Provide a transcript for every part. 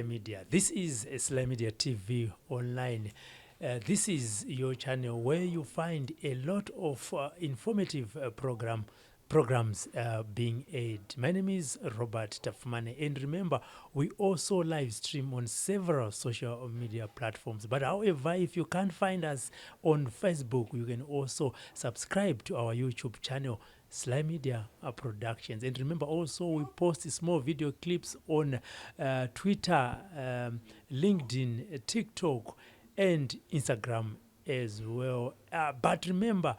Slymedia. This is Slymedia TV Online. This is your channel where you find a lot of informative programs being aired. My name is Robert Tapfumaneyi, and remember, we also live stream on several social media platforms. But however, if you can't find us on Facebook, you can also subscribe to our YouTube channel, Slymedia Productions. And remember also, we post small video clips on Twitter, LinkedIn, TikTok, and Instagram as well. But remember,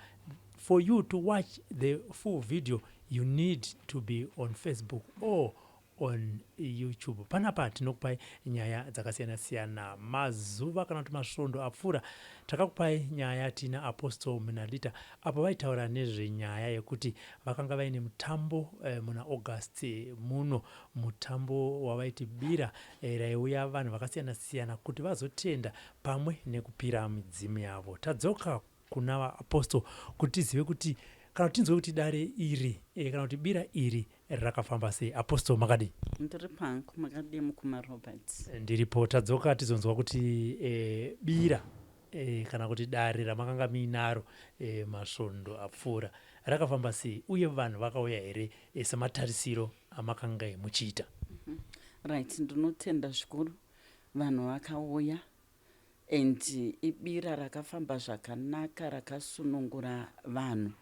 for you to watch the full video, you need to be on Facebook or on YouTube. Panapa tinokupai nyaya dzakasiyana-siyana. Mazuva kana kuti masvondo apfuura takakupai nyaya tina Apostle Munalita apo vaitaura nezvenyaya yekuti vakanga vaine mutambo muna August muno, mutambo wavaiti bira raiuya vanhu vakasiyana-siyana kuti vazotenda pamwe nekupira midzimu yavo. Tadzoka kuna vaapostle kuti tizive kuti kana kuti tinzwe kuti dare iri kana kuti bira iri rakafamba sei. Apostle, makadii? Ndiri pangu, makadii mukoma Robert? Ndiripo. Tadzoka tizonzwa kuti bira kana kuti dare ramakanga muinaro masvondo apfuura rakafamba sei, uye vanhu vakauya here sematarisiro amakanga muchiita? Right, ndinotenda zvikuru. Vanhu vakauya and ibira rakafamba zvakanaka, rakasunungura vanhu,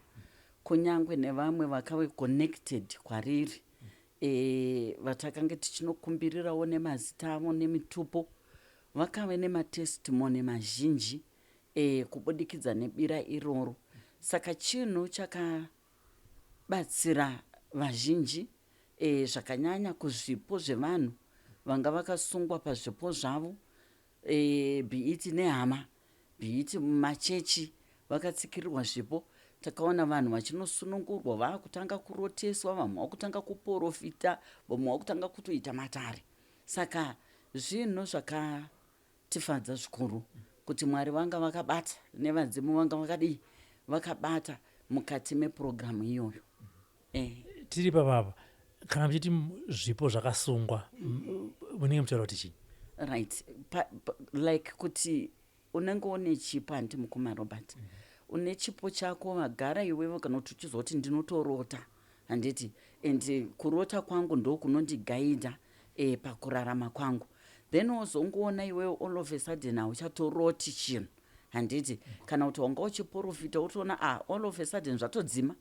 kunyange nevamwe vakave connected kwariri vatakange tichinokumbirirawo nemazita avo nemitupo, vakave nematestimony mazhinji kubudikidza nebira iroro. Saka chinhu chakabatsira vazhinji zvakanyanya kuzvipo zvevanhu vanga vakasungwa pazvipo zvavo, be it nehama, be it mumachechi vakatsikirirwa zvipo. Takaona vanhu vachinosunungurwa, vaakutanga kuroteswa, vamwe vakutanga kuprofita, vamwe vakutanga kutoita matare. Saka zvinhu zvakatifadza zvikuru kuti Mwari vanga vakabata nevadzimu vanga vakadii, vakabata mukati mepurogiramu iyoyo. Tiri papapa, kana muchiti zvipo zvakasungwa, munenge muchitaura kuti chii? Right, like kuti unenge une chipo, handiti mukoma Robert? Une chipo chako vagara iwewe, kana kuti uchizwa kuti ndinotorota, handiti? And kurota kwangu ndo kunondigaidha pakurarama kwangu. Then wozongoona iwewe all of a sudden hauchatoroti chinhu, handiti? Kana kuti wanga uchiprofita, wotoona, ah, all of a sudden zvatodzima,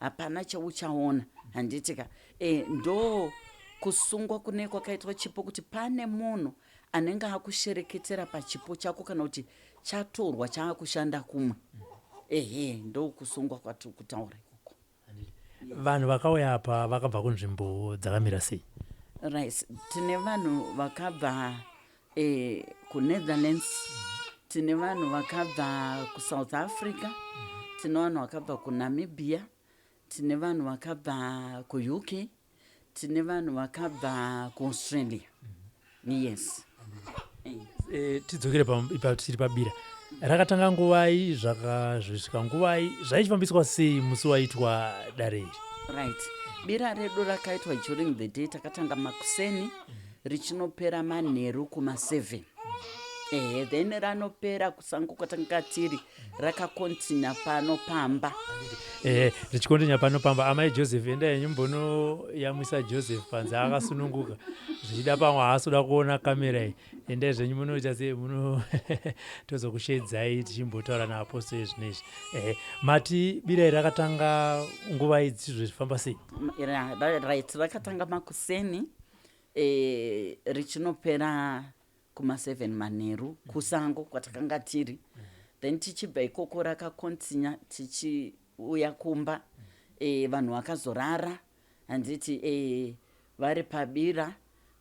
hapana chauchaona, handiti ka? Ndo kusungwa kune kwakaitwa chipo, kuti pane munhu anenge akushereketera pachipo chako, kana kuti chatorwa, chaakushanda kumwe. Ehe, ndo kusungwa kwatiri kutaura ikoko. Vanhu vakauya apa vakabva kunzvimbo dzakamira sei? Right, tine vanhu vakabva kuNetherlands, tine vanhu vakabva kuSouth Africa, tine vanhu vakabva kuNamibia, tine vanhu vakabva kuUK, tine vanhu vakabva kuAustralia, yes. Tidzokere tiri pabira. Rakatanga nguvai, zvakazvisvika nguvai, zvaichifambiswa sei musi waitwa dare iri? Right, bira redu rakaitwa during the day. Takatanga makuseni, richinopera manheru kuma7. Ehe, then ranopera kusango kwatanga tiri, rakakontinya pano pamba. Richikontinya pano pamba. Amai Joseph, enda henyu mbonoyamwisa Joseph panze, akasununguka. Zvichida pamwe haasi kuda kuona kamera iyi. Endai zvenyu munoita sei, muno tozokushedzai tichimbotaura naapostle ezvinezvi. Mati bira iri rakatanga nguva idzi, zvifamba sei? Right, rakatanga makuseni, richinopera kuma7 manheru kusango kwatakanga tiri. Then tichibva ikoko rakakontinya tichiuya kumba. Vanhu vakazorara, handiti? Vari pabira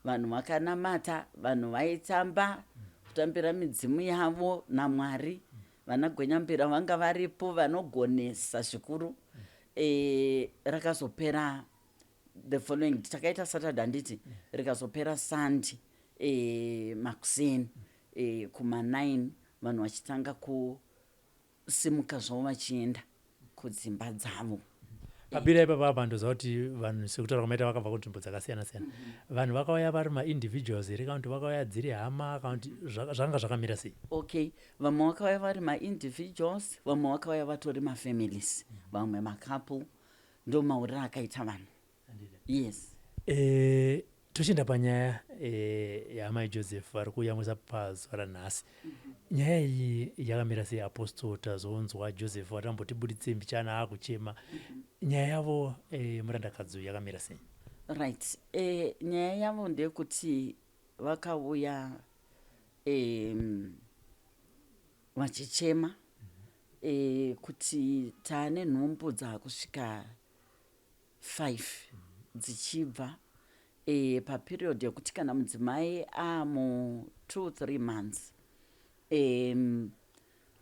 vanhu vakanamata, vanhu vaitamba, kutambira midzimu yavo naMwari. Vana gwenyambira vanga varipo, vanogonesa zvikuru. Rakazopera the following, takaita Saturday, handiti? Rikazopera Sunday makuseni kuma9, vanhu vachitanga kusimuka zvavo vachienda kudzimba dzavo. Pabira ipapa apa ndoziva kuti vanhu, sekutaura kwamaita, vakabva kunzvimbo dzakasiyana siyana. Vanhu vakauya vari maindividuals here, kana kuti vakauya dziri hama, kana kuti zvanga zvakamira sei? Okay, vamwe vakauya vari maindividuals, vamwe vakauya vatori mafamilies, vamwe macouple. Ndo mauriro akaita vanhu, yes. Tochienda panyaya yaamai Joseph vari kuyamwisa pazuva ranhasi. Nyaya iyi yakamira sei, Apostle? Tazonzwa Joseph watambotibuditse mbichana akuchema. Nyaya yavo, murandakadzi, yakamira sei? Right, nyaya yavo ndeyekuti vakauya vachichema kuti taane nhumbu dzakusvika 5 dzichibva paperiod yekuti kana mudzimai amu 2 3 months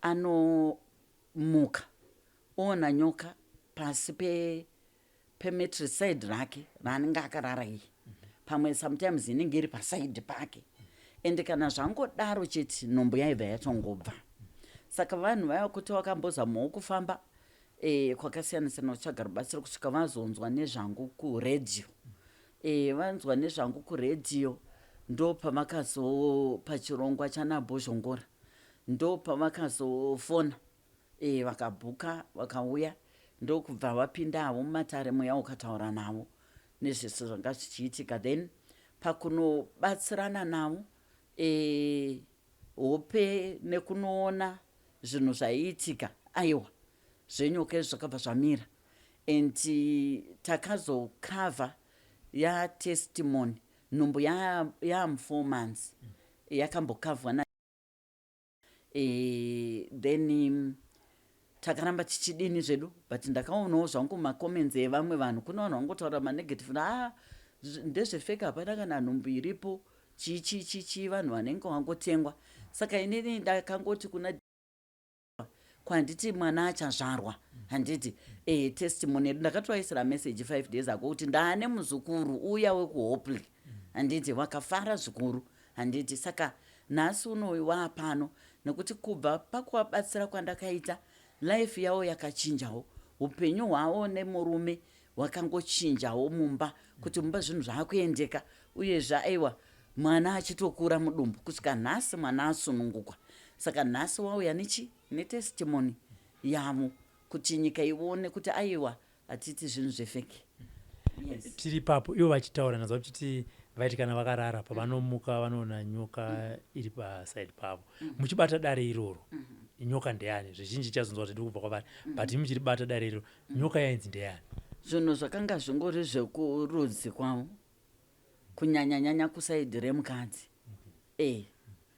anomuka oona nyoka pasi pemattress, side rake raanenge akarara iyi. Pamwe sometimes inenge iri paside pake, ende kana zvangodaro chete, nhumbu yaibva yatongobva. Saka vanhu vaya kuti vakambozamawo kufamba kwakasiyana siyana kutsvaga rubatsiro, kusvika vazonzwa nezvangu kuredhiyo. Vanzwa nezvangu kuredhiyo, ndo pavakazo pachirongwa chanaBhozhongora, ndo pavakazofona, vakabhuka, vakauya, ndokubva vapinda havo mumatare. Mweya ukataura navo nezvese zvanga zvichiitika. Then pakunobatsirana navo, hope nekunoona zvinhu zvaiitika, aiwa, zvenyoka izvi zvakabva zvamira. And takazokavha yatestimony nhumbu yamu4 months yakambokavhwa na then takaramba tichidini zvedu. But ndakaonawo zvangu macomments evamwe vanhu. Kune vanhu vangotaura manegative, a ndezvefake, hapana kana nhumbu iripo, chii chii chii chii, vanhu vanenge vangotengwa. Saka inini ndakangoti kuna kwanditi mwana achazvarwa, handiti? Testimony yedu, ndakatovaisira message 5 days ago kuti ndaane muzukuru uya wekuHopley, handiti? Vakafara zvikuru, handiti? Saka nhasi unoyu waapano nekuti kubva pakuvabatsira kwandakaita, life yavo yakachinjawo, upenyu hwavo nemurume hwakangochinjawo mumba, kuti mumba zvinhu zvaakuendeka. Uyezve aiwa, mwana achitokura mudumbu kusvika nhasi mwana asunungukwa. Saka nhasi wauya nechi netestimony yavo kuti nyika ione kuti aiwa, hatiti zvinhu zvefake, yes. Tiri ipapo, ivo vachitaura nazva vachiti vaiti kana vakarara, pavanomuka vanoona nyoka iri paside pavo. Muchibata dare iroro, nyoka ndeyani? Zvizhinji chazonzwa kuti kubva kwavari, but imi muchiribata dare iroro, nyoka yainzi ndeyani? Zvinhu zvakanga zvingori zvekurudzi kwavo, kunyanyanyanya kuside remukadzi.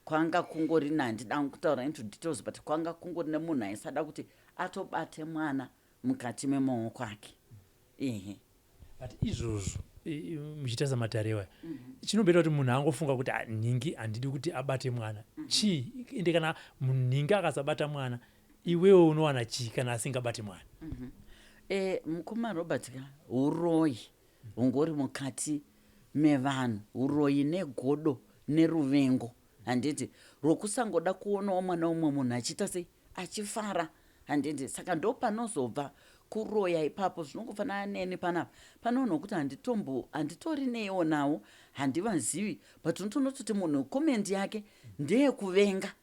Kwanga kungori nandida kutaura into details, but kwanga kungori nemunhu aisada kuti atobate mwana mukati memaoko ake, ehe. But izvozvo, muchiita samatare iwaya, chinomboita kuti munhu angofunga kuti, "Ah, nhingi handidi kuti abate mwana," chii? Ende kana nhingi akasabata mwana, iwewe unowana chii kana asingabati mwana? Mukoma Robert ka, uroyi hungori mukati mevanhu, uroyi negodo neruvengo, handiti, rwokusangoda kuonawo mwana umwe munhu achiita sei, achifara, handiti? Saka ndo panozobva kuroya ipapo. Zvinongofanana neni panapa, panoonwa kuti handitombo handitori neiwo nawo, handivazivi, but unotonototi munhu comment yake ndeyekuvenga,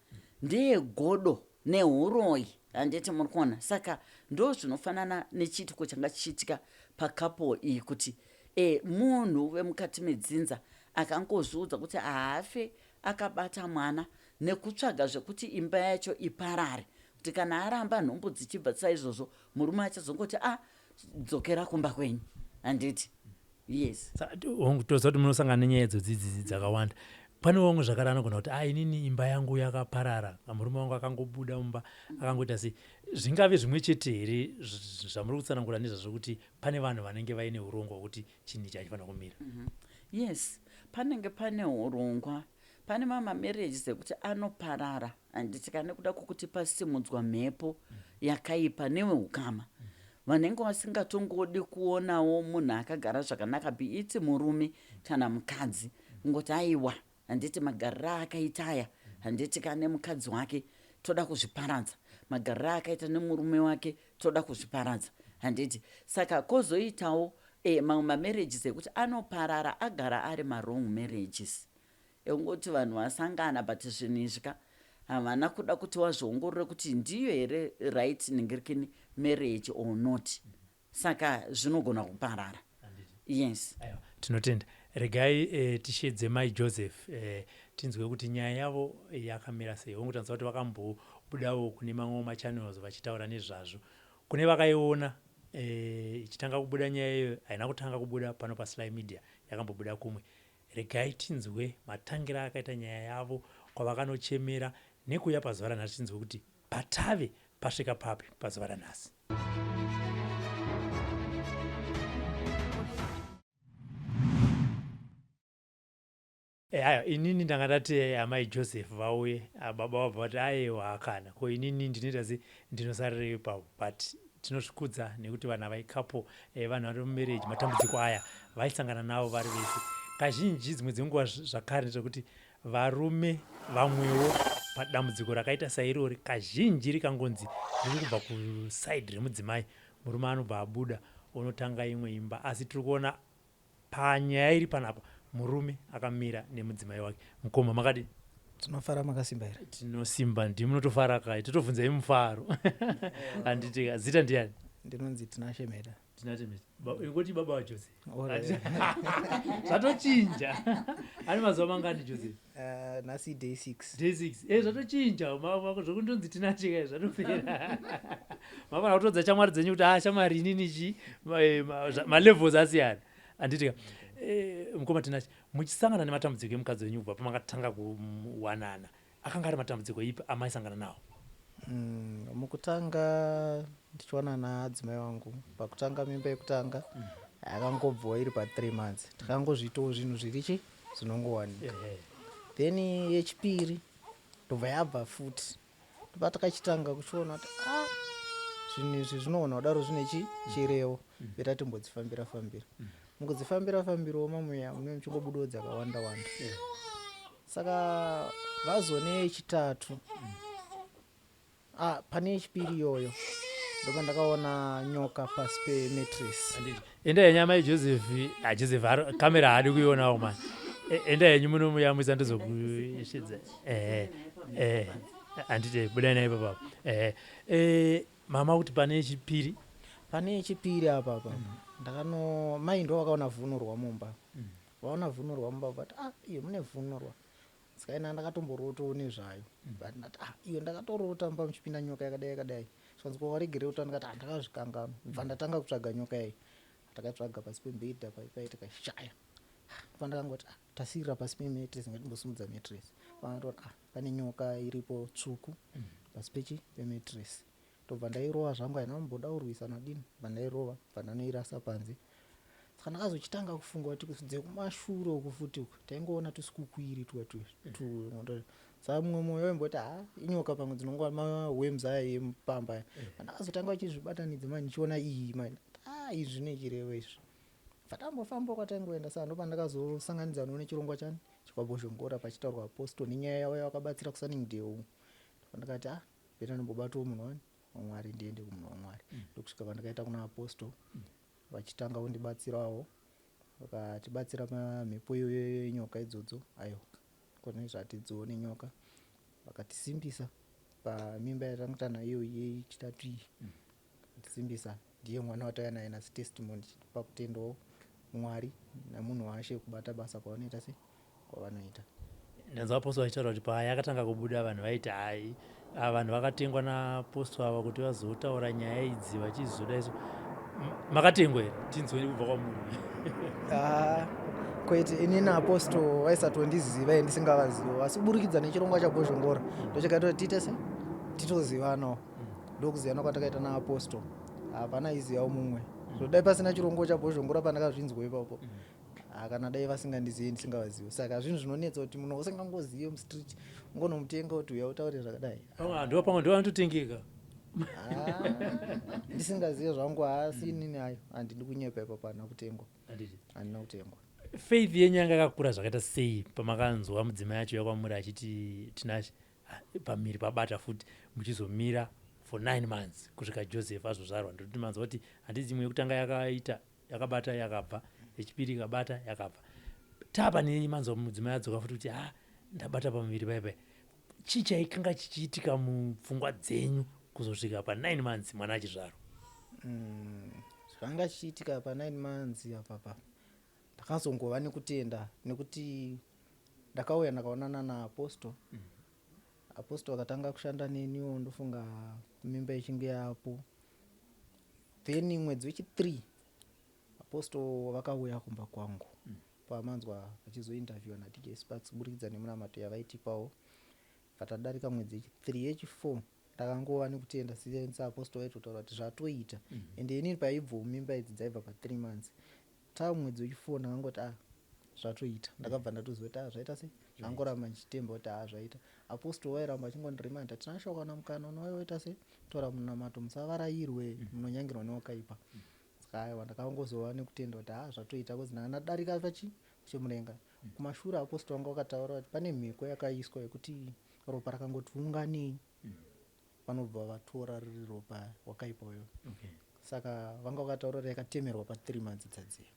ndeyegodo neuroyi, handiti? Muri kuona? Saka ndo zvinofanana nechiitiko changa chichiitika pacouple iyi, kuti munhu wemukati medzinza akangozviudza kuti haafe akabata mwana, nekutsvaga zvekuti imba yacho iparare, kuti kana aramba nhumbu dzichibva saizvozvo, murume achazongoti, "A, dzokera kumba kwenyu," handiti? Yes. Hongu, toziva kuti munosangana nenyaya idzodzidzi dzakawanda. Pane vamwe zvakare anogona kuti, "A, inini imba yangu yakaparara, murume wangu akangobuda mumba, akangoita sei." Zvingave zvimwe chete here zvamuri kutsanangura nezvazvo, kuti pane vanhu vanenge vaine urongwa hwekuti chinhu ichi hachifanira kumira? Yes, panenge pane urongwa. Pane mamwe mamarriages ekuti anoparara, handiti, kana nekuda kwokuti pasimudzwa mhepo yakaipa neveukama vanenge vasingatongodi kuonawo munhu akagara zvakanaka, be it murume kana mukadzi, kungoti aiwa, handiti, magariro aakaita aya, handiti, kane mukadzi wake, toda kuzviparadza, magariro aakaita nemurume wake, toda kuzviparadza. Handiti? Saka kwozoitawo mamwe mamarriages ekuti anoparara agara ari mawrong marriages, ekungoti vanhu vasangana, but zvinhu izvi ka havana kuda kuti wazviongorore kuti ndiyo here right ningirikini marriage or not. Saka zvinogona kuparara. Yes. Aiwa, tinotenda. Regai tishedze Mai Joseph, tinzwe kuti nyaya yavo yakamira sei. Hongu, tanzwa kuti vakambobudawo kune mamwe machannels vachitaura nezvazvo. Kune vakaiona ichitanga kubuda nyaya iyoyo, haina kutanga kubuda pano paSly Media, yakambobuda kumwe. Regai tinzwe matangira akaita nyaya yavo, kwavakanochemera, nekuuya pazuva ranhasi, tinzwe kuti patave pasvika papi pazuva ranhasi. Aya inini ndanga ndati amai Joseph vauye. Baba vabva vati aiwa, kana ko inini ndinoita se ndinosarirei ipapo. But tinozvikudza nekuti vanhu ava icouple, vanhu vari mumarriage. Matambudziko aya vaisangana navo vari vese kazhinji. Dzimwe dzenguva zvakare ndezvekuti varume vamwewo padambudziko rakaita sairori, kazhinji rikangonzi riri kubva kuside remudzimai, murume anobva abuda onotanga imwe imba. Asi tiri kuona panyaya iri panapa murume akamira nemudzimai wake. Mukoma, makadi? Tinofara. Makasimba here? Tinosimba. Ndimi munotofara kai, totobvunzai mufaro, handiti? Zita ndiani? Ndinonzi Tinashe Meda. Tinashe Meda. Ingoti baba vaJoseph. Zvatochinja. Ane mazuva mangani Joseph? Nhasi day 6. Day 6. Zvatochinja zvokundonzi Tinashe kai, zvatopera. Mafana kutodza shamwari dzenyu kuti a shamwari inini chi malevels asiyana, handitika? Mukoma Tinashe, muchisangana nematambudziko emukadzi wenyu kubva pamakatanga kuwanana, akanga ari matambudziko ipi amaisangana nawo? Mukutanga ndichiwana naadzimai wangu, pakutanga mimba yekutanga yakangobvawo iri pa3 months. Takangozviitawo zvinhu zviri chi zvinongowanika. Then yechipiri ndobva yabva futi. Ndopa takachitanga kuchiona kuti a zvinhu izvi zvinoona kudaro zvine chi chirevo. Better timbodzifambira fambira. Mukudzifambira fambirawo mamuya mune muchingobudawo dzakawanda wanda. Saka vazone yechitatu, ah, pane yechipiri iyoyo ndopa ndakaona nyoka pasi pemattress. Handiti enda henyu amai Joseph. Ah, Joseph kamera haadi kuionawo mani. Enda henyu munomuyamwisa, ndozokushedza. Ehe, ehe, handiti budai naye papapo. Ehe, mama, kuti pane yechipiri? Pane yechipiri apa apa ndakano mai ndo vakaona vhunurwa mumba. Vaona vhunurwa mumba vati, "Ah, iyo mune vhunurwa." Saka ina ndakatomborotawo nezvayo, but ndati, "Ah, iyo ndakatorota mumba muchipinda nyoka yakadai yakadai." Zvikanzi, "Kwawaregere kuta?" Ndikati, "Ah, ndakazvikanganwa." Bva ndatanga kutsvaga nyoka iyi. Takatsvaga pasi pemubhedha paipai, tikashaya. Pa ndakangoti, "Ah, tasirira pasi pemattress, ngatimbosimudza mattress." Pandatoti, "Ah, pane nyoka iripo tsvuku pasi pechi pemattress." Ndobva ndairova zvangu, haina kumboda kurwisana dini. Bva ndairova, bva ndanoirasa panze. Saka ndakazochitanga kufunga kuti dzekumashure uku futi uku taingoona tusikukwiri tuwa. Saka mumwe mwoyo waimboti, "Ha, inyoka, pamwe dzinongova maworms aya emupamba aya." Pandakazotanga uchizvibatanidza mani, ndichiona iyi mani, a izvi zvine chirevo izvi. Patambofamba kwataingoenda, saka ndopandakazosanganidzanawo nechirongwa chani chekwaBhozhongora, pachitaurwa apostle nenyaya yavo yavakabatsira kuSunningdale umu. Ndakati, "Ah, better ndimbobatawo munhu wani waMwari, ndiende kumunhu waMwari." Ndokusvika pandakaita kuna apostle, vachitanga kundibatsirawo, vakatibatsira pamhepo iyoyo yenyoka idzodzo. Aiwa, kone zvatidzione nyoka, vakatisimbisa pamimba yatanga tanayo iyoyi yechitatu iyi. Vakatisimbisa, ndiye mwana watauya naye nhasi, testimony pakutendawo Mwari nemunhu washe kubata basa kwavanoita se kwavanoita. Ndanzwa apostle vachitaura kuti payakatanga kubuda vanhu vaiti hai, ava vanhu vakatengwa naapostle ava kuti vazotaura nyaya idzi vachizoda iso. Makatengwa here? Tinzwe kubva kwamuri. Ah, kwete. Inini apostle vaisatondiziva, ndisingavaziva, asi kuburikidza nechirongwa chaBhozhongora ndochakaita kuti tiite se titozivanawo. Ndokuzivana kwatakaita naapostle, hapana aizivawo mumwe. So dai pasina chirongwa chaBhozhongora pandakazvinzwa ipapo, ah, kana dai vasingandizivi, ndisingavazivi. Saka zvinhu zvinonetsa kuti munhu usingangozive mustreet ungonomutenga kuti uya utaure zvakadai. Ndo pamwe ndo vanototengeka. Ah, ndisingazive zvangu, asi inini ayo handidi kunyepa ipapo, handina kutengwa. Handiti? Handina kutengwa. Faith yenyu yanga yakakura zvakaita sei pamakanzwa mudzimai acho yakwamuri achiti, "Tinashe, ah, pamiri pabata futi," muchizomira? for 9 months kusvika Joseph azozvarwa. Ndokuti manzwa kuti handiti imwe yekutanga yakaita yakabata yakabva, yechipiri ikabata yakabva. Tapa nei manzwa mudzimai adzoka futi kuti ha ndabata pamuviri pai pai. Chii chaikanga chichiitika mupfungwa dzenyu kuzosvika pa9 months mwana achizvarwa? Zvanga chichiitika pa9 months apapa, ndakazongova nekutenda nekuti ndakauya ndakaonana naapostle. Apostle akatanga kushanda neniwo, ndofunga mimba ichinge yapo. Then mwedzi wechi3 apostle vakauya kumba kwangu, pamanzwa vachizointerviewa naDJ Sparks kuburikidza nemunamato yavaitipawo. Patadarika mwedzi yechi3, yechi4, ndakangova nekutenda since apostle vaitotaura kuti zvatoita. Ende inini paibvawo mimba idzi dzaibva pa3 months, taa mwedzi wechi4 ndakangoti, "Ah, zvatoita." Ndakabva ndatoziva kuti, ah, zvaita sei. Zvangoramba ndichitemba kuti, ah, zvaita. Apostle vairamba achingondirimanda, "Tinashe, kana mukana unouya waita sei, tora munamato, musavarayirwe, munonyangirwa newakaipa." Saka aiwa, ndakangozova nekutenda kuti, ha, zvatoita, cause ndanga ndadarika pachi chemurenga kumashure. Apostle vanga vakataura kuti pane mhiko yakaiswa yekuti ropa rakangoti unganei, vanobva vatora riri ropa wakaipa uyo. Saka vanga vakataura kuti yakatemerwa pa3 months dzadziya.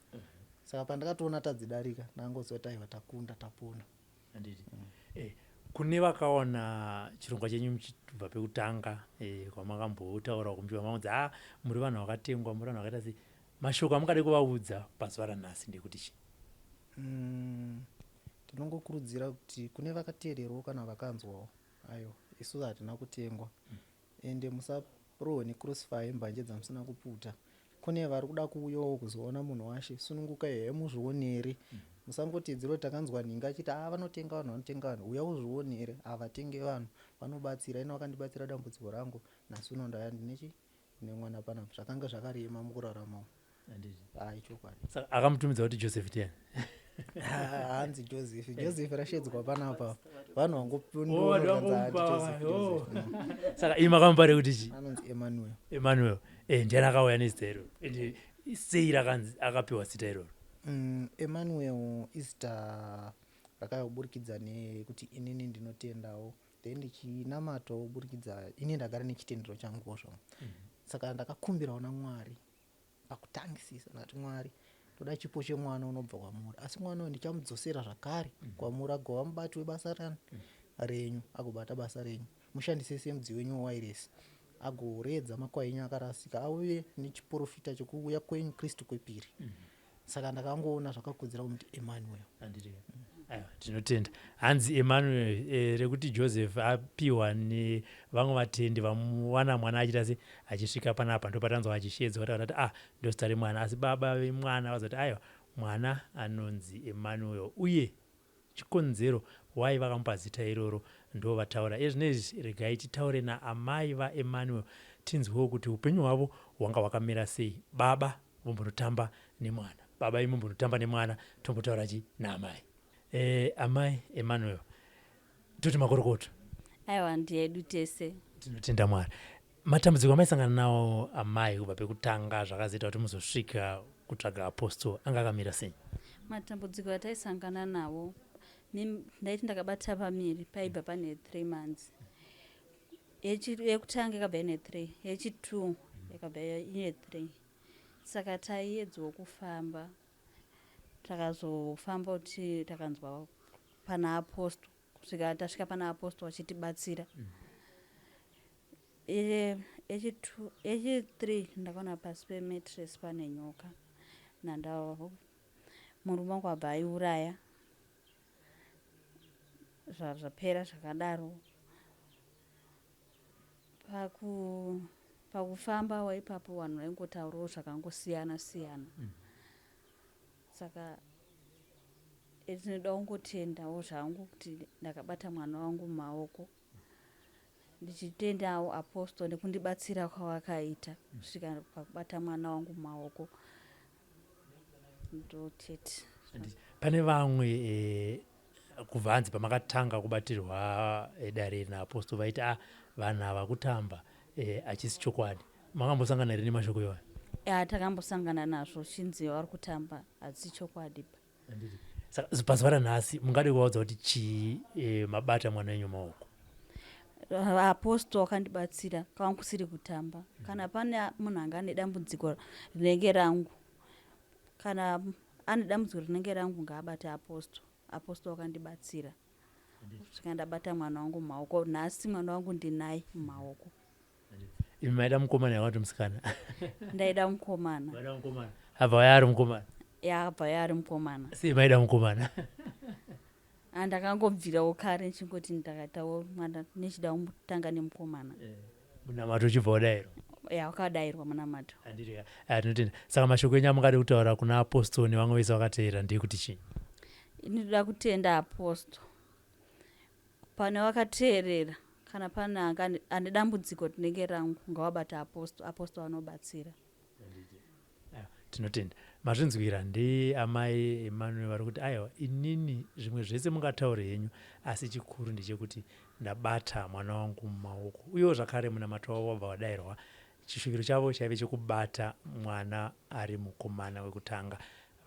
Saka pandakatoona tadzidarika, ndangoziva kuti aiwa, takunda, tapona. Handiti kune vakaona chirongwa chenyu muchibva pekutanga, kwamakambotaura kumuchiva maudza, a muri vanhu vakatengwa, muri vanhu vakaita sei, mashoko amungade kuvaudza pazuva ranhasi ndekuti chii? Tinongokurudzira kuti kune vakateererawo kana vakanzwawo, aiwa, isu hatina kutengwa. Ende musarohwe necrossfire mbanje dzamusina kuputa. Kune vari kuda kuuyawo kuzoona munhu washe, sunungukai he, muzvionere. Musangotidzira kuti takanzwa nhingi achiti, "A, vanotenga vanhu, vanotenga vanhu." Uya uzvionere, havatenge vanhu, vanobatsira. Ina vakandibatsira dambudziko rangu, nhasi uno ndaya ndinechi nemwana panapa. Zvakanga zvakarema mukurarama umu. Handiti? Hai, chokwadi. Saka akamutumidza kuti Joseph ndiani? Hanzi Joseph, Joseph rashedzwa panapa, vanhu Oh, vangonzi vangomupa, Joseph. oh. Joseph. Saka imi makamupa rekuti chii? Anonzi Emmanuel. Emmanuel. Ndiani akauya nezita iroro, ende sei rakanzi akapiwa zita iroro? Emmanuel izita rakauya kuburikidza nekuti inini ndinotendawo, then ndichinamatawo kuburikidza ini ndagara nechitendero changuwo zvangu. Saka ndakakumbirawo naMwari pakutangisisa, ndakati, "Mwari, ndoda chipo chemwana unobva kwamuri, asi mwana uyu ndichamudzosera zvakare kwamuri, agova mubati webasa rani renyu, agobata basa renyu, mushandise semudziyo wenyu wewairesi, agoredza makwai enyu akarasika, auye nechiprofita chekuuya kwenyu Kristu kwepiri." Saka ndakangoona zvakakodzera kumuti Emmanuel. Handiti? Aiwa, tinotenda. Hanzi Emmanuel. Rekuti Joseph apiwa nevamwe vatendi vamuwana mwana achiita se achisvika panapa, ndopatanzwa achishedzwa, taona kuti, ah, ndozita remwana. Asi baba vemwana vazoti, aiwa, mwana anonzi Emmanuel, uye chikonzero wai vakamupa zita iroro ndo vataura ezvinezvi. Regai titaure naamai vaEmmanuel, tinzwewo kuti upenyu hwavo hwanga hwakamira sei. Baba vombonotamba nemwana, baba imi mumbonotamba nemwana, tombotaura chi naamai. Amai Emmanuel, toti makorokoto. Aiwa, ndiyedu tese. Tinotenda Mwari. Matambudziko amaisangana nawo, amai, kubva pekutanga zvakazoita kuti muzosvika kutsvaga apostle, anga akamira sei? Matambudziko ataisangana nawo, ndaiti ndakabata pamiri paibva pane 3 months. Yekutanga yakabva ine 3, yechi2 yakabva ine 3. Saka taiedzawo kufamba, takazofamba kuti takanzwa pana apostle, kusvika tasvika pana apostle vachitibatsira. Yechi2, yechi3 ndakaona pasi pemattress pane nyoka, nanda murume wangu abva aiuraya. Zvapera zvakadaro. Pakufamba waipapo vanhu vaingotaurawo zvakangosiyana siyana. Saka tinoda kungotendawo zvangu kuti ndakabata mwana wangu mumaoko, ndichitendawo apostle nekundibatsira kwavakaita kusvika pakubata mwana wangu mumaoko. Ndotete. Pane vamwe kubva hanzi pamakatanga kubatirwa dare naapostle vaiti, "A, vanhu ava kutamba, hachisi chokwadi." Makambosangana here nemashoko iwayo? Ya, takambosangana nazvo, chinzi vari kutamba, hadzisi chokwadi pa. Saka pazuva ranhasi mungade kuvaudza kuti chii, mabata mwana wenyu maoko? Apostle wakandibatsira kwanga kusiri kutamba. Kana pane munhu anga ane dambudziko rinenge rangu, kana ane dambudziko rinenge rangu, ngaabate apostle. Apostle wakandibatsira kusvika ndabata mwana wangu mumaoko. Nhasi mwana wangu ndinaye mumaoko. Imi maida mukomana yakati musikana? Ndaida mukomana. Maida mukomana, abva waya ari mukomana? Yabva yaari mukomana. Sei maida mukomana? Andakangobvirawo kare ndichingoti ndakaitawo mwana nechida kutanga nemukomana. Munamato uchibva wadairwa? Ya, wakadairwa munamato. Handiti? Tinotenda. Saka mashoko enyu amungade kutaura kuna apostle nevamwe vese vakateera ndeyekuti chii? Inoda kutenda apostle. Pane vakateerera, kana pane anga ane dambudziko rinenge rangu, ngavabate apostle. Apostle vanobatsira. Aiwa, tinotenda. Mazvinzwira, ndiamai Emmanuel vari kuti aiwa, inini zvimwe zvese mungataure henyu, asi chikuru ndechekuti ndabata mwana wangu mumaoko. Uyewo zvakare munamato wavo wabva wadairwa. Chishuviro chavo chaive chekubata mwana ari mukomana wekutanga.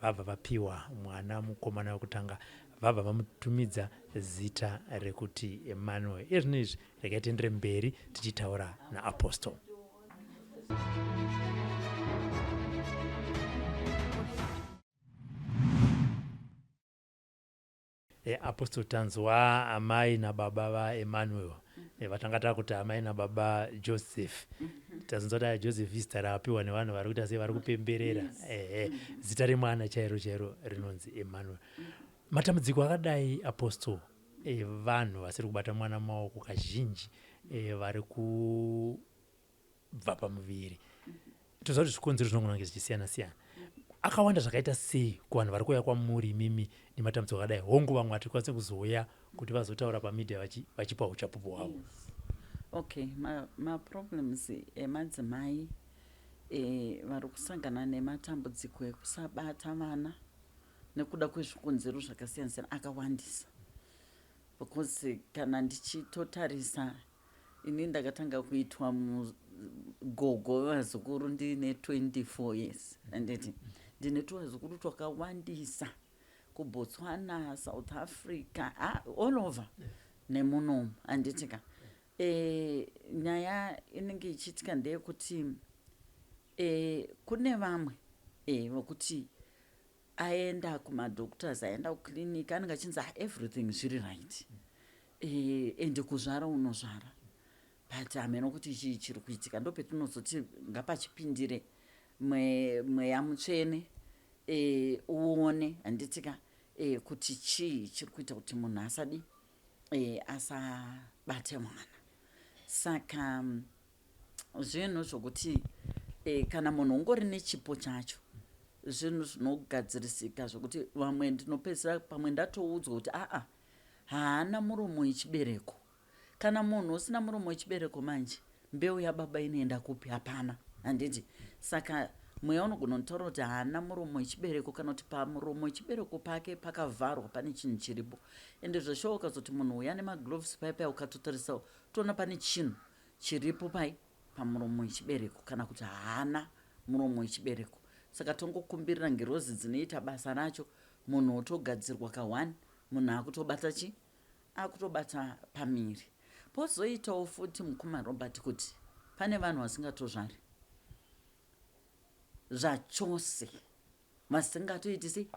Vabva vapiwa mwana mukomana wekutanga, vabva vamutumidza zita rekuti Emmanuel. Iye zvino izvi regai tiendere mberi tichitaura naapostle. Apostle, tanzwa amai nababa vaEmmanuel. Vatanga takuti amai nababa Joseph, tazonzwa kuti aya Joseph izita raapiwa nevanhu vari kuita sei, vari kupemberera. Ehe, zita remwana chairo chairo rinonzi Emmanuel. Matambudziko akadai, apostle, evanhu vasiri kubata mwana mumaoko kazhinji vari kubva pamuviri, toziva kuti zvikonzero zvinogona kunge zvichisiyana siyana, akawanda zvakaita sei kuvanhu vari kuuya kwamuri imimi nematambudziko akadai? Hongu, vamwe hatikwanisi kuzouya kuti vazotaura pamedia vachipa uchapupu hwavo. Yes. Okay, maproblems emadzimai vari kusangana nematambudziko ekusabata vana nekuda kwezvikonzero zvakasiyana siyana akawandisa, because kana ndichitotarisa ini, ndakatanga kuitwa mugogo vevazukuru ndiine 24 years, anditi? Ndine tuvazukuru twakawandisa kuBotswana, South Africa, all over nemunomu, handiti ka? Nyaya inenge ichiitika ndeyekuti kune vamwe vokuti aenda kumadoctors, aenda kuclinic, anenge achinzi, "Ah, everything zviri right, ende kuzvara unozvara, but hameno kuti chii chiri kuitika." Ndopetinozoti ngapachipindire mweya mutsvene uone, handiti ka, kuti chii chiri kuita kuti munhu asadi asabate mwana. Saka zvinhu zvokuti kana munhu ungori nechipo chacho, zvinhu zvinogadzirisika, zvokuti vamwe ndinopedzisira pamwe ndatoudzwa kuti aa, haana muromo wechibereko. Kana munhu usina muromo wechibereko manje, mbeu yababa inoenda kupi? Hapana, handiti? Saka mweya unogona kutaura kuti haana muromo wechibereko, kana kuti pamuromo wechibereko pake pakavharwa, pane chinhu chiripo. Ende zveshuwa ukazoti munhu uya nemagloves pai pai, ukatotarisa toona pane chinhu chiripo pai pamuromo wechibereko, kana kuti haana muromo wechibereko. Saka tongokumbirira ngirozi dzinoita basa racho, munhu otogadzirwa ka1, munhu akutobata chi akutobata pamiri. Pozoitawo futi, mukoma Robert, kuti pane vanhu vasingatozvari zvachose, vasingatoiti sei,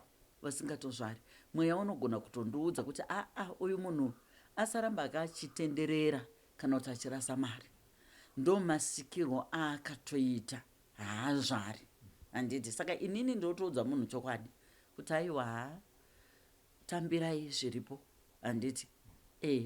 vasingatozvari. Mweya unogona kutondiudza kuti aa, uyu munhu asaramba akachitenderera kana kuti achirasa mari, ndo masikirwo aakatoita, haazvari, handiti? Saka inini ndotoudza munhu chokwadi kuti aiwa, haa, tambirai zviripo, handiti?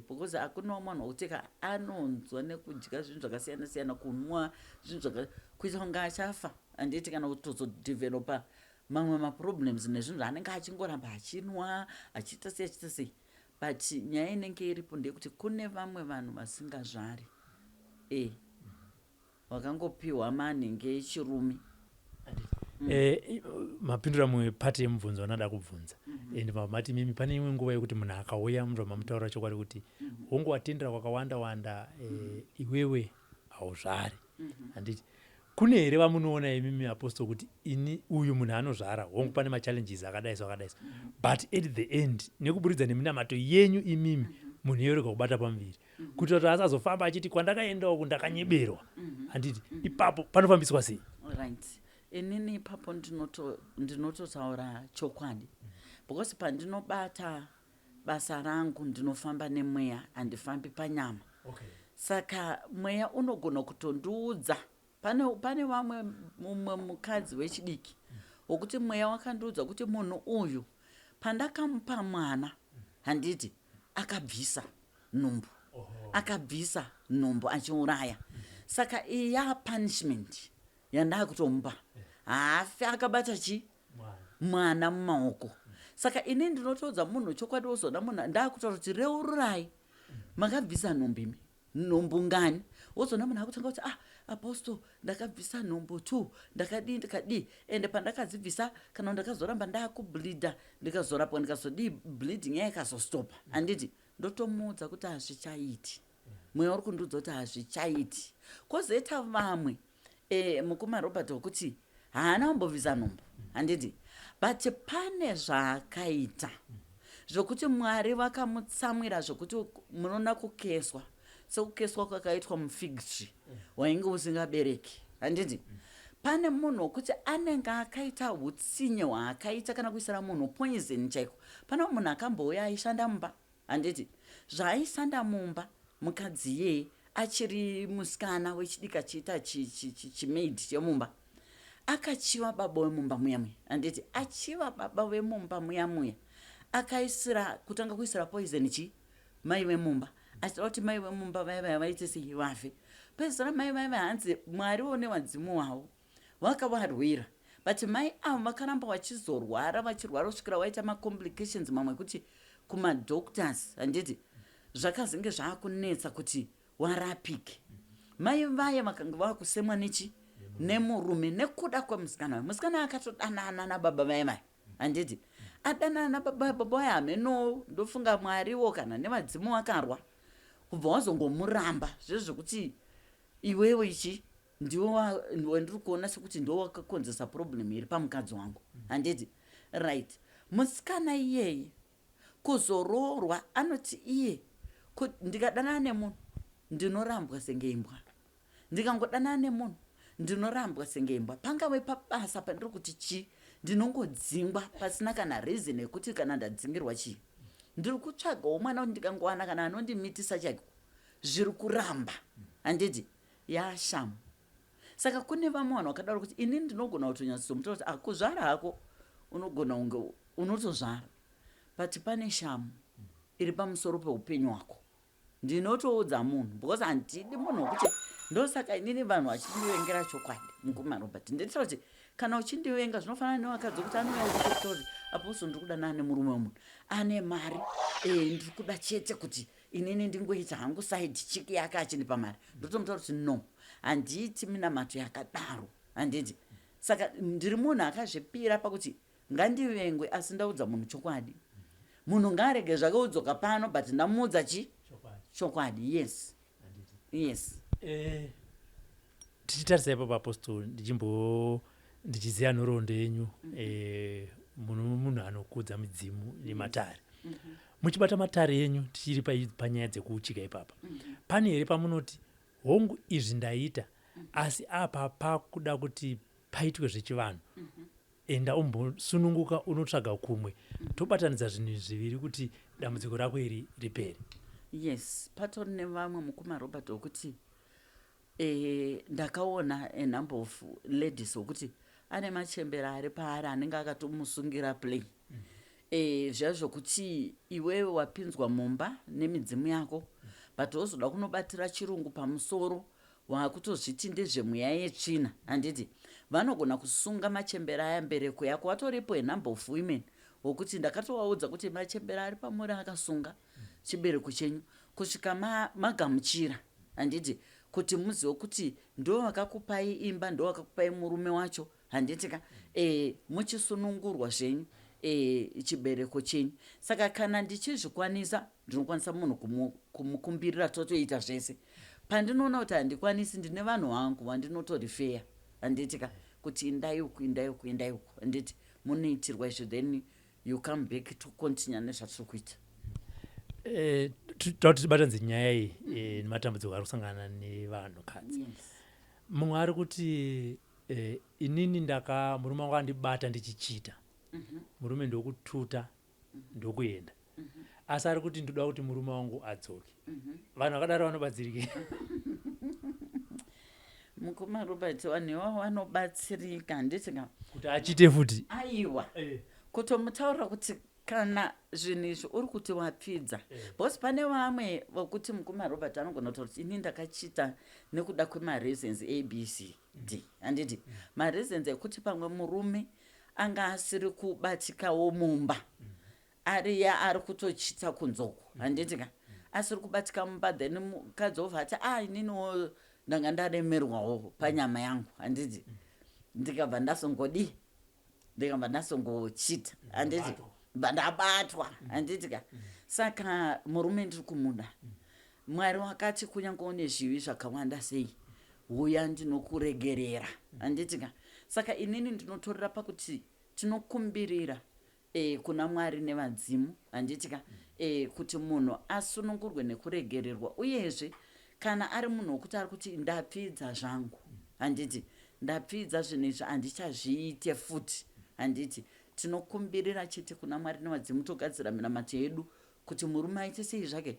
Because hakuna munhu wekuti ka anonzwa nekudya zvinhu zvakasiyana siyana, kunwa zvinhu zvaka kuita kunge achafa, handiti? Kana kutozodhevhelopa mamwe maproblems nezvinhu zvaanenge achingoramba achinwa, achiita sei, achiita sei. But nyaya inenge iripo ndeyekuti kune vamwe vanhu vasingazvari, vakangopiwa manhingi echirume. Mapindura mumwe pati yemubvunzo wandada kubvunza. And mati mimi pane imwe nguva yekuti munhu akauya, munhu mamutaura chokwadi kuti hongu, watendera kwakawanda wanda, iwewe hauzvari, handiti? Kune here vamunoona imimi, apostle, kuti ini uyu munhu anozvara, hongu pane machallenges akadai so akadai so, but at the end nekuburidza neminamato yenyu imimi? Munhu iyorega kubata pamuviri kuitira kuti asazofamba achiti kwandakaenda uku ndakanyeberwa. Handiti ipapo panofambiswa sei? Right, inini ipapo ndinototaura chokwadi, because pandinobata basa rangu ndinofamba nemweya, handifambi panyama. Saka mweya unogona kutondiudza pane vamwe, mumwe mukadzi wechidiki wokuti mweya wakandiudza kuti munhu uyu pandakamupa mwana, handiti, akabvisa nhumbu, akabvisa nhumbu achiuraya. Saka iyi yapunishment yandakutomupa, haafi akabata chi mwana mumaoko. Saka ini ndinotoudza munhu chokwadi. Wozoda munhu ndakutaura kuti reururai, makabvisa nhumbu imi, nhumbu ngani? Wozoona munhu akutanga kuti, "Ah, apostle, ndakabvisa nhumbu two, ndakadii, ndikadii, ende pandakadzibvisa kana ndakazoramba ndakubleeda, ndikazorapwa, ndikazodii, bleeding yaya ikazostopa." Handiti ndotomuudza kuti hazvichaiti, mweya uri kundiudza kuti hazvichaiti. Kwozoita vamwe, mukoma Robert, wekuti haana kumbobvisa nhumbu, handiti, but pane zvaakaita zvokuti Mwari vakamutsamwira, zvokuti munoona kukeswa sekukeswa kwakaitwa mufig tree wainge usingabereki. Handiti pane munhu wekuti anenge akaita utsinye hwaakaita, kana kuisira munhu poison chaiko. Pane munhu akambouya aishanda mumba, handiti, zvaaishanda mumba, mukadzi iyeye achiri musikana wechidiki achiita chimaid chemumba, akachiva baba wemumba muya muya, handiti, achiva baba vemumba muya muya, akaisira, kutanga kuisira poison chi mai vemumba, achida kuti mai vemumba vaya vaya vaite sei, vafe. Pedzisira mai vaya vaya, hanzi Mwariwo nevadzimu wavo vakavarwira, but mai avo vakaramba vachizorwara, vachirwara kusvikira vaita macomplications mamwe ekuti kumadoctors, handiti, zvakazenge zvaakunetsa kuti warapike. Mai vaya vakanga vakusemwa nechi nemurume nekuda kwemusikana wayo. Musikana akatodanana nababa vaya vaya, handiti, adanana nababa, baba vaya hameno, ndofunga Mwariwo kana nevadzimu vakarwa, kubva wazongomuramba zvezvekuti iwewe ichi ndiwe wandiri kuona sekuti ndiwe wakakonzesa problem iri pamukadzi wangu, handiti? Right, musikana iyeye kuzoroorwa anoti iye, "Ndikadanana nemunhu ndinorambwa senge imbwa, ndikangodanana nemunhu ndinorambwa senge imbwa. Pangave pabasa pandiri kuti chii, ndinongodzingwa pasina kana reason yekuti kana ndadzingirwa chii. Ndiri kutsvagawo mwana kuti ndikangowana kana anondimitisa chaiko, zviri kuramba," handiti? Yashamu. Saka kune vamwe vanhu vakadaro kuti ini ndinogona kutonyatsomutora kuti akuzvara hako, unogona kunge unotozvara, but pane shamu iri pamusoro peupenyu hwako. Ndinotoudza munhu because handidi munhu wekuti, ndosaka inini vanhu vachindivengera chokwadi, mukoma Robert. Ndinotaura kuti kana uchindivenga, zvinofanana nevakadzi wekuti anouya uchitotaura kuti, "Apostle, ndiri kudanana nemurume wemunhu ane mari, ndiri kuda chete kuti inini ndingoita hangu side chick yake achindipa mari." Ndotomutaura kuti no, handiiti minamato yakadaro, handiti? Saka ndiri munhu akazvipira pakuti ngandivengwe, asi ndaudza munhu chokwadi. Munhu ngaarege zvake udzoka pano, but ndamuudza chi chokwadi. Yes. Tichitarisa ipapo, apostle, ndichimbo ndichiziva nhoroondo yenyu, munhu anokudza midzimu nematare. Muchibata matare enyu, tichiri panyaya dzekuuchika ipapa, pane here pamunoti, "Hongu, izvi ndaita, asi apa pakuda kuti paitwe zvechivanhu, enda umbosununguka unotsvaga kumwe, tobatanidza zvinhu zviviri kuti dambudziko rako iri ripere"? Yes, patori nevamwe, mukoma Robert, wekuti ndakaona a number of ladies wekuti ane machembera ari paari anenge akatomusungira play, zviya zvokuti iwewe wapinzwa mumba nemidzimu yako, but wozoda kunobatira chirungu pamusoro, waakutozviti ndezvemweya yetsvina, handiti? Vanogona kusunga machembera aya mbereko yako. Watoripo a number of women wokuti ndakatovaudza kuti machembera ari pamuri akasunga chibereko chenyu kusvika magamuchira, handiti, kuti muzive kuti ndo vakakupai imba, ndo vakakupai murume wacho, handiti ka? Muchisunungurwa zvenyu chibereko chenyu. Saka kana ndichizvikwanisa, ndinokwanisa munhu kumukumbirira, totoita zvese. Pandinoona kuti handikwanisi, ndine vanhu vangu vandinotorifeya, handiti ka, kuti indai uku, indai uku, indai uku, handiti, munoitirwa izvo, then you come back to continue nezvatiri kuita. Eh, Toda kuti tibatanidze nyaya iyi nematambudziko ari kusangana nevanhukadzi. Mumwe ari kuti inini ndaka murume wangu andibata ndichichita, murume ndokututa ndokuenda, asi ari kuti ndoda kuti murume wangu adzoke. Vanhu vakadaro vanobatsirike? Mukoma Robert, vanhu ivavo vanobatsirika, handiti ka? Kuti achite futi? Aiwa, kutomutaurira kuti kana zvinhu izvi uri kuti wapfidza, because pane vamwe vokuti, mukoma Robert, anogona kutaura kuti ini ndakachita nekuda kwemareasons A, B, C, D, handiti? Mareasons ekuti pamwe murume anga asiri kubatikawo mumba, ariya ari kutochita kunzoko, handiti ka? Asiri kubatika mumba, then mukadzi obva ati, "A, ininiwo ndanga ndaremerwawo panyama yangu, handiti? Ndikabva ndazongodii, ndikabva ndazongochita, handiti? Bva ndabatwa, handiti ka? Saka murume ndiri kumuda. Mwari wakati kunyange une zvivi zvakawanda sei, uya ndinokuregerera, handiti ka? Saka inini ndinotorera pakuti tinokumbirira kuna Mwari nevadzimu, handiti ka, kuti munhu asunungurwe nekuregererwa. Uyezve kana ari munhu wekuti ari kuti ndapfidza zvangu, handiti, ndapfidza zvinhu izvi, handichazviite futi, handiti, tinokumbirira chete kuna Mwari nevadzimu, togadzira minamato yedu kuti murume aite sei zvake,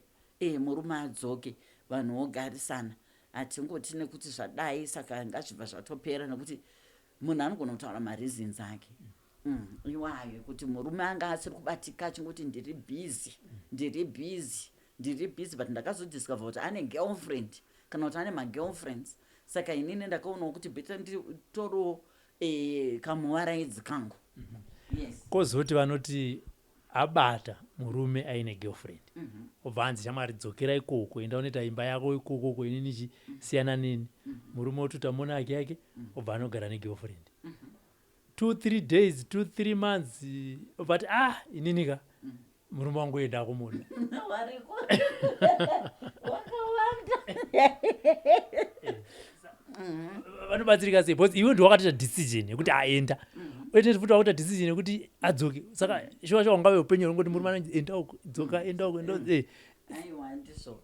murume adzoke, vanhu vogarisana. Hatingoti nekuti zvadai saka ngazvibva zvatopera, nekuti munhu anogona kutaura mareasons ake iwayo kuti murume anga asiri kubatika, achingoti ndiri busy, ndiri busy, ndiri busy, but ndakazodiscover kuti ane girlfriend kana kuti ane magirlfriends, saka inini ndakaonawo kuti better nditorewo kamuvaraidzi kangu, yes. Kwozoti vanoti abata murume aine girlfriend, obva anzi, "Shamwari, dzokera ikoko, enda unoita imba yako ikokoko, inini chisiyana neni." Murume otuta monaki yake, obva anogara negirlfriend 2, 3 days, 2, 3 months, obva ati, "Ah, inini ka murume wangu enda kumuda." Variko wakawanda. Vanobatsirika sei? Because iwe ndiwakatoita decision yekuti aenda, oite futi wakuita decision yekuti adzoke. Saka shuwa shuwa ungave upenyu hwengoti murume anonzi enda uko, dzoka, enda uko, enda. Aiwa, ndizvo.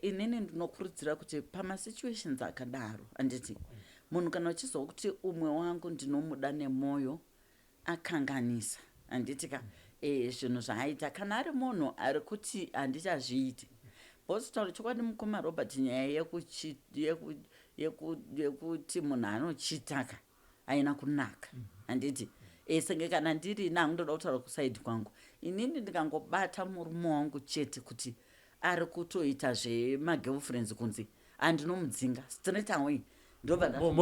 Inini ndinokurudzira kuti pamasituations akadaro, handiti, munhu kana uchizwa kuti umwe wangu ndinomuda nemwoyo, akanganisa, handiti ka, zvinhu zvaaita, kana ari munhu ari kuti handichazviiti, because taura chokwadi, mukoma Robert, nyaya yekuti munhu anochitaka haina kunaka, handiti? Senge kana ndiri nangu, ndoda kutaura kuside kwangu, inini ndikangobata murume wangu chete kuti ari kutoita zvemagirlfriends kunze, handinomudzinga straight away, ndobva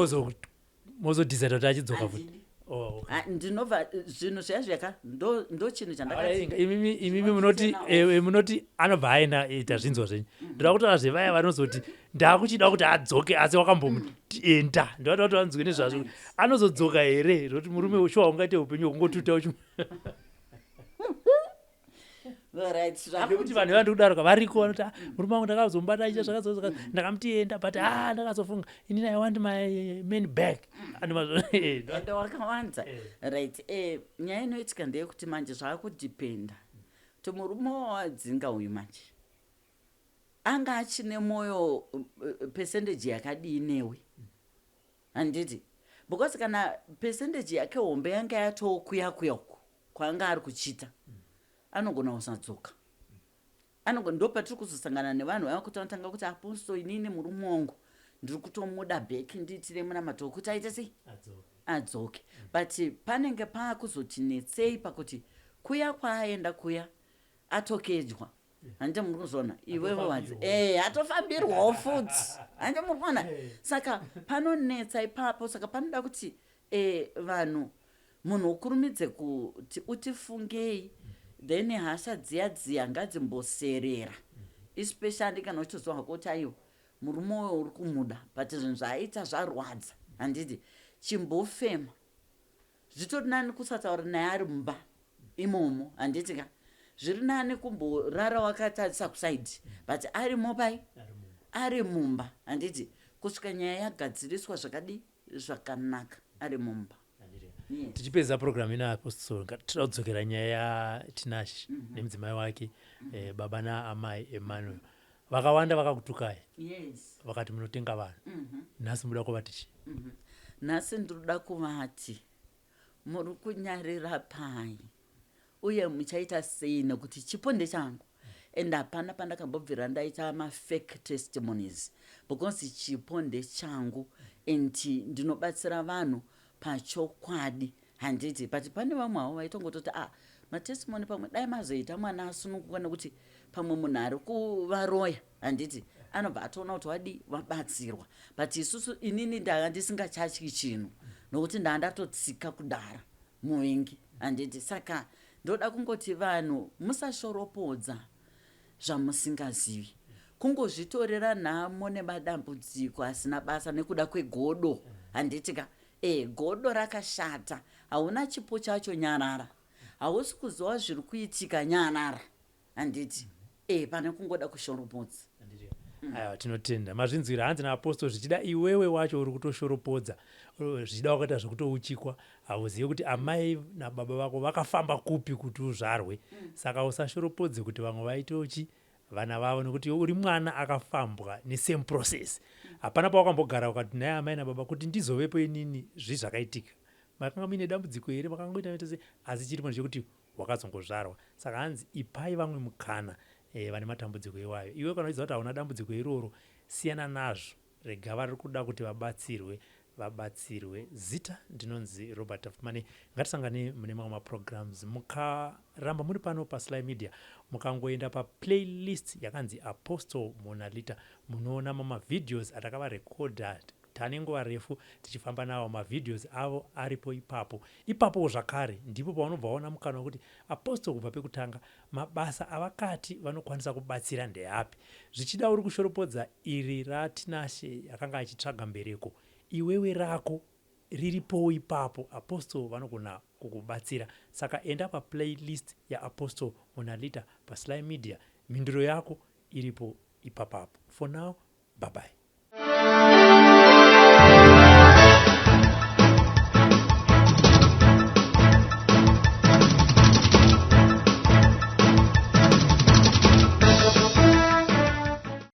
Mozodecida kuti achidzoka futi? Handidi. Oh, okay. Ah, ndinobva zvinhu zviya zviyaka ndo chinhu chandakati Imimi munoti munoti anobva aenda, ita zvinzwa zvenyu. Ndoda kutaura zvevaya vanozoti ndakuchida kuti adzoke, asi wakambomuenda. Ndoda kuti vanzwe nezvazvo, anozodzoka here? Zvokuti murume shuwa ungaite upenyu hwekungotuta uchi Alright, nekuti vanhu vandi kudaroka variko vanoti, "Ah, murume wangu ndakazomubata achiita zvakazo ndakamuti enda, but ah, ndakazofunga inini I want my man back." Ende wakawanza. Right, nyaya inoitika ndeyekuti manje zvaakudhipenda kuti murume wawadzinga uyu manje anga achine mwoyo percentage yakadii newe, handiti? Because kana percentage yake hombe yanga yatookuya kuya uku kwaanga ari kuchita, anogona kusadzoka. Ndo patiri kuzosangana nevanhu vaya kuti vanotanga kuti, "Apostle, inini murume wangu ndiri kutomuda back, ndiitire munamato wekuti aite sei, adzoke." But panenge paakuzoti netsei pakuti kuya kwaaenda kuya atokejwa, handiti? Muri kuzona iwewe wadzi atofambirwawo futi, handiti? Muri kuona? Saka panonetsa ipapo. Saka panoda kuti vanhu, munhu ukurumidze kuti utifungei, then hasha dziya dziya ngadzimboserera, especially kana uchitoziva hako kuti aiwa, murume uyo uri kumuda, but zvinhu zvaaita zvarwadza, handiti? Chimbofema. Zvitori nani kusataura naye ari mumba imomo, handiti ka? Zviri nani kumborara wakatarisa kuside, but arimo pai, ari mumba, handiti, kusvika nyaya yagadziriswa zvakadi zvakanaka ari mumba. Yes. Tichipedza program ino, Apostle, toda kudzokera nyaya yaTinashe nemudzimai wake, baba naamai Emmanuel. Vakawanda vakakutukai, vakati munotenga vanhu. Nhasi muda kuvati chii? Nhasi ndinoda kuvati muri kunyarira pai uye muchaita sei, nekuti chipo ndechangu and hapana pandakambobvira ndaita mafake testimonies, because chipo ndechangu and ndinobatsira vanhu pachokwadi, handiti? But pane vamwe havo vaitongototi, "Ah, matestimony pamwe dai mazoita mwana asununguka," nekuti pamwe munhu ari kuvaroya, handiti, anobva atoona kuti wadi wabatsirwa. But isusu, inini ndanga ndisingachatyi chinhu nokuti ndaa ndatotsika kudara muvengi, handiti? Saka ndoda kungoti vanhu musashoropodza zvamusingazivi, kungozvitorera nhamo nemadambudziko asina basa nekuda kwegodo, handiti ka? Godo rakashata. Hauna chipo chacho, nyarara. Hausi kuziva zviri kuitika, nyarara, handiti? Pane kungoda kushoropodza. Aiwa, tinotenda. Mazvinzwira, hanzi naApostle, zvichida iwewe wacho uri kutoshoropodza, zvichida wakaita zvekutouchikwa. Hauzivi kuti amai nababa vako vakafamba kupi kuti uzvarwe. Saka usashoropodze kuti vamwe vaitochi vana vavo, nekuti uri mwana akafambwa nesame process. Hapana pawakambogara ukati, "Nhai amai nababa, kuti ndizovepo inini, zvii zvakaitika? Makanga muine dambudziko here? Makangoita sei?" Asi chiripo ndechekuti wakazongozvarwa. Saka hanzi ipai vamwe mukana, vane matambudziko iwayo. Iwe kana uchiziva kuti hauna dambudziko iroro, siyana nazvo. Rega vari kuda kuti vabatsirwe vabatsirwe. Zita ndinonzi Robert Tafumane. Ngatisangane mune mamwe maprograms. Mukaramba muri pano paSly Media, mukangoenda paplaylist yakanzi Apostle Monalita, munoona mamavideos atakavarekodha tane nguva refu tichifamba nawo. Mavideos avo aripo ipapo. Ipapowo zvakare ndipo paunobva waona mukana wekuti Apostle kubva pekutanga mabasa avakati vanokwanisa kubatsira ndeapi. Zvichida uri kushoropodza iri raTinashe akanga achitsvaga mbereko, iwewe rako riripowo ipapo. Apostle vanogona kukubatsira. Saka enda paplaylist yaApostle Monalita paSly Media, mhinduro yako iripo ipapapo. For now, bye bye.